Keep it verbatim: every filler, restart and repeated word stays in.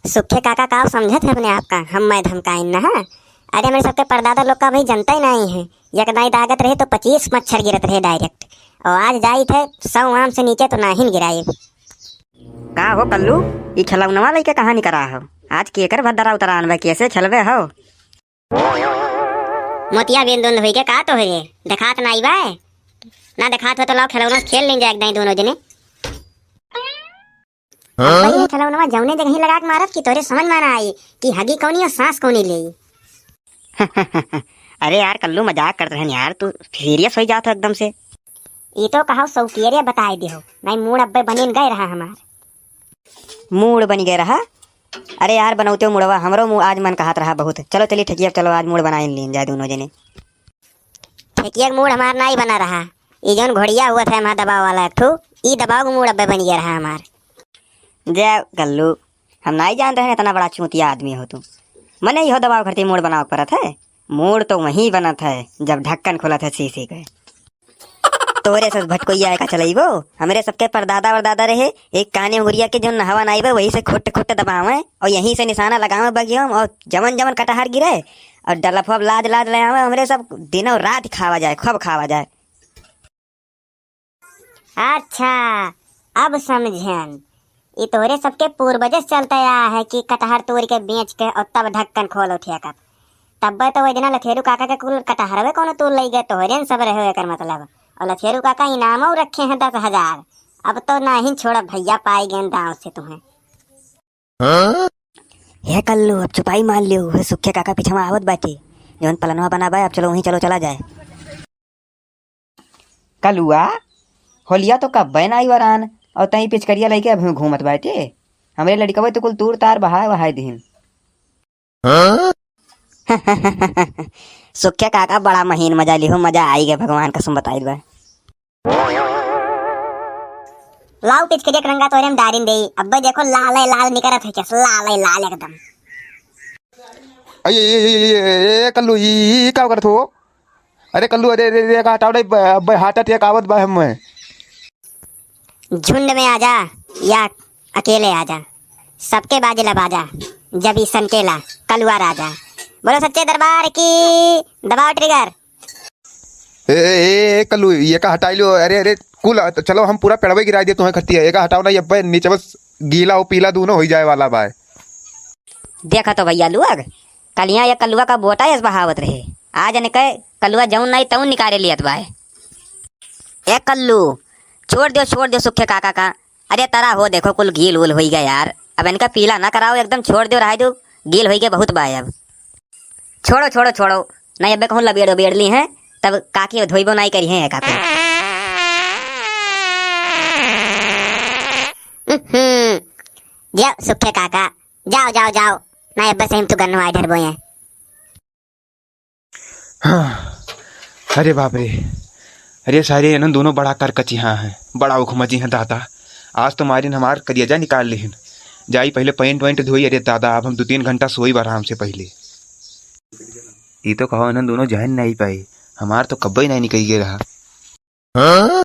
सुखे काका का समझत है अपने आप का, हम मैं धमकाइन ना, हाँ? अरे, हमरे सबके परदादा लोग का भाई जनता ही नहीं है, एक दाई दागत रहे तो पच्चीस मच्छर गिरत रहे direct, और आज जाइत है सौ आम से नीचे तो नाहिन गिराई। का हो कल्लू, ई खेलौनवा लइके कहाँ निकरा हो? आज केकर भद्दरा उतरान बा, कैसे खेलबे हो? मोतिया बिंद उंद होई के का तोहरे? देखात नाई बा? ना देखात हो तो लाओ खेलौना से खेल लें जाए एक दाई दोनों जने। हाँ? अब्बे ये खेलौनवा जौने जगह ही लगा के मारब कि तोरे समझ में ना आई कि हगी कौनी और सांस कौनी लेई। अरे यार कल्लू, मजाक करत रहन यार, तू serious हो जात हो एकदम से। ई तो कहाव सौकियरे बताए दिहो, नहीं मूड अब्बे बनिन गए रहा हमार। मूड बनि गए रहा? अरे यार, बनौते मुड़वा, हमरो मुँह आज मन कहत रहा बहुत। चलो चली ठेकिया, चलो आज मूड बनाइन लीन जाए दोनों जने। ठेकिया के मूड हमार नाई बना रहा, ई जौन घोड़िया हुआ था हमार दबाव वाला एक ठो, ई दबाव के मूड अब्बे बनि गया रहा हमार। जय कल्लू, हम नाई जानत रहन इतना बड़ा चूतिया आदमी हो तू। मने इहो दबाव खरती मूड बनावे के परत है। मूड तो वहीं बनत है जब ढक्कन खुलत है शीशी के। तोरे से भटकोइया का चलइबो, हमरे सबके परदादा वरदादा रहे, एक काने उंगरिया के जौन नहवा नाई बा, वही से खुट खुट दबावे और यहीं से निशाना लगावे बगिया में, और जवन जवन कटहर गिरे और डलफवा लाद लाद ले आवे, हमरे सब दिनों रात खावा जाए, खूब खावा जाए। अच्छा, अब समझेन। ई तोहरे सबके पूर्वजे से चलते आया है कि कटहर तोड़ के बेच के और तब ढक्कन खोलो ठेका। तब्बे तो वही दिना लथेरू काका के कुल कटहरवे कोनो तोड़ लई गए, तोहरे न सब रहे एकर मतलब। और लथेरू काका इनामो रखे हैं दस हजार। अब तो नाहीं छोड़ब भइया, पाई गेन दांव से तुहें। हे कल्लू, अब चुपाई मार लियो, उहे सुखे काका पीछे में आवत बाटे, जौन पलनवा बना बा, अब चलो वहीं चलो चला जाए। कलुआ, होलिया तो कब्बे ना आई वरान, और तई पिचकरिया लइके अभी घूमत बाटे। हमरे लड़कवे तो कुल तूर तार बहाए वहाए दिहिन। सुखे काका बड़ा महीन मजा लिहो, मजा आई गए, भगवान कसम बताइल बा। लाओ पिचकरिया के रंगा तोरे में डारिन देई, अब्बे देखो लाल है लाल निकरत है, कैसे लाल है लाल एकदम। अये, ये, ये, ये, ये, ये, कल्लू, ये, ये का करत हो? अरे कल्लू, अरे, अरे, अरे, का हटाओ रे, ब-, ब-, heart attack आवत बा हमें। झुंड में आजा या अकेले आजा, सबके बाजे ला बाजा, जब ई सनकेला कलुआ राजा। बोलो सच्चे दरबार की, दबाओ trigger। ए, ए, ए, ए, कल्लू, ये का हटाई लो? अरे, अरे, कुल, चलो हम पूरा पेड़वे गिराई दे, तुम्हें खत्ती है। ये का हटाओ ना, ये पे नीचे बस गीला और पीला दोनों हो जाए वाला बा। देखा तो भइया लोग, कलिया ये कलुआ का बोटा यस बहावत रहे, आज इनके कलुआ जौन नाई तौन निकाले लियत बाए। ए कल्लू, छोड़ दियो, छोड़ दियो सुखे काका का। अरे तरा हो, देखो कुल गील उल होई गया यार, अब इनका पीला ना कराओ, एकदम छोड़ दियो, रह दो, गील होई गए बहुत बाए अब। छोड़ो, छोड़ो, छोड़ो, नहीं अबे कहूँ लबेड़ उबेड़ ली हैं, तब काकी धोइबो नाई करी हैं काकी। हम्म, जाओ सुखे काका, जाओ, जाओ, जाओ, नहीं अबे सही में तू गन्नू आई ढरबो हैं। हाँ। अरे बाप रे, अरे सारे इन्हन दोनों बड़ा करकचिहा हैं, बड़ा उखमजी हैं दादा। आज तो मारिन हमार करियजा निकाल लिहिन। जाई पहले पैंट वैंट धोई। अरे दादा, अब हम दो तीन घंटा सोई आराम से पहले। ई तो कहो इन्हन दोनों जहन नहीं पाई, हमार तो कब्बे ही नहीं निकल गए रहा।